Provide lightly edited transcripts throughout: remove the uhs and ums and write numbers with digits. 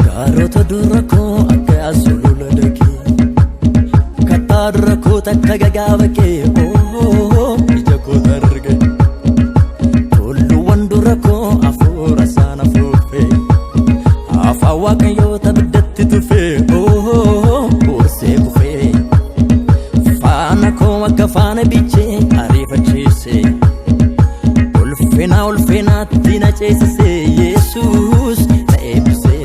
Gaarota dura koo akka sulula dakee, kattaa dura koo takka gagaa baqee, ija koo targe. Tulluuwwan dura koo hafuura isaan afuufee, afaan waaqayyoota biddatti tufee, boorsee kufee. Faana koo akka faana bichee ariifachiise, ulfina ulfinaatti na ceesise, Yesuus na eebbise.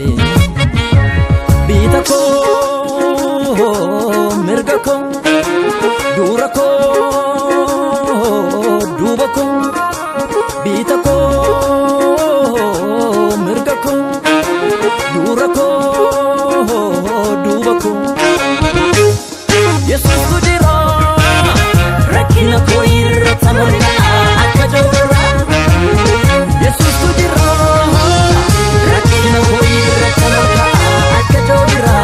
Bita koo, mirga koo, dura koo, duuba koo, bita koo, mirga koo, dura koo, duuba koo. Yesuustu jira, rakkina koo irra tamargaa akka joorra. Yesuustu jira, rakkina koo irra tamargaa akka joorra.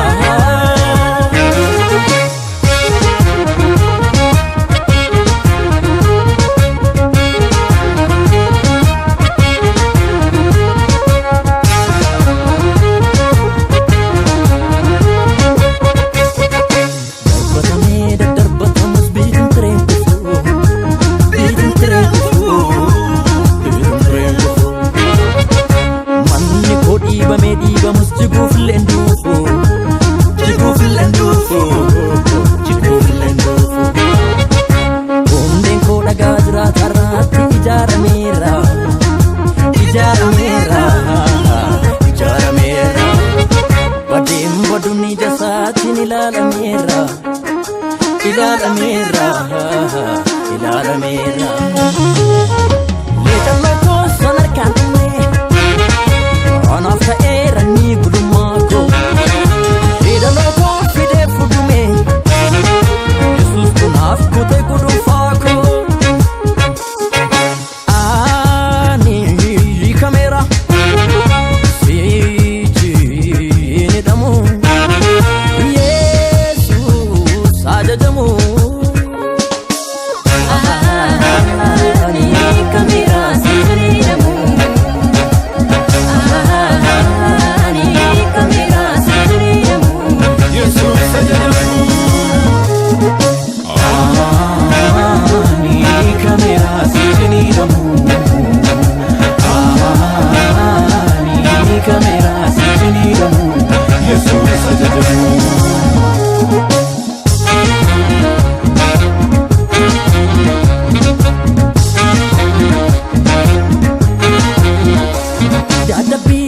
Darbatamee daddarbatamus biitin tireen kufu, biitin tireen kufu, biitin tireen kufu. Manni koo dhiibamee dhiibamus jiguuf illee duufu, jiguuf illee duufu, jiguuf illee duufu. Hundeen koo dhagaa jiraatarraatti ijaarameera, ijaarameera, ijaarameera. Badeen baduun ija isaatiin ilaalameera, ilaalameera, ilaalameera. Leecalloo koo san harkaan dhumne, anaaf ta'eera ni gudummaa koo. Leedaloo koo fidee fudume, Yesuus kunaaf kutee gudunfaa koo. Ani hiikameera, sichi hin hidhamu, Yesuus ajajamu. Ani kamera sijinidamu. Ani kamera sijinidamu. Yesuus ajajamu. Ani kamera sijinidamu. Ani kamera sijinidamu. Yesuus ajajamu. Dadhabbii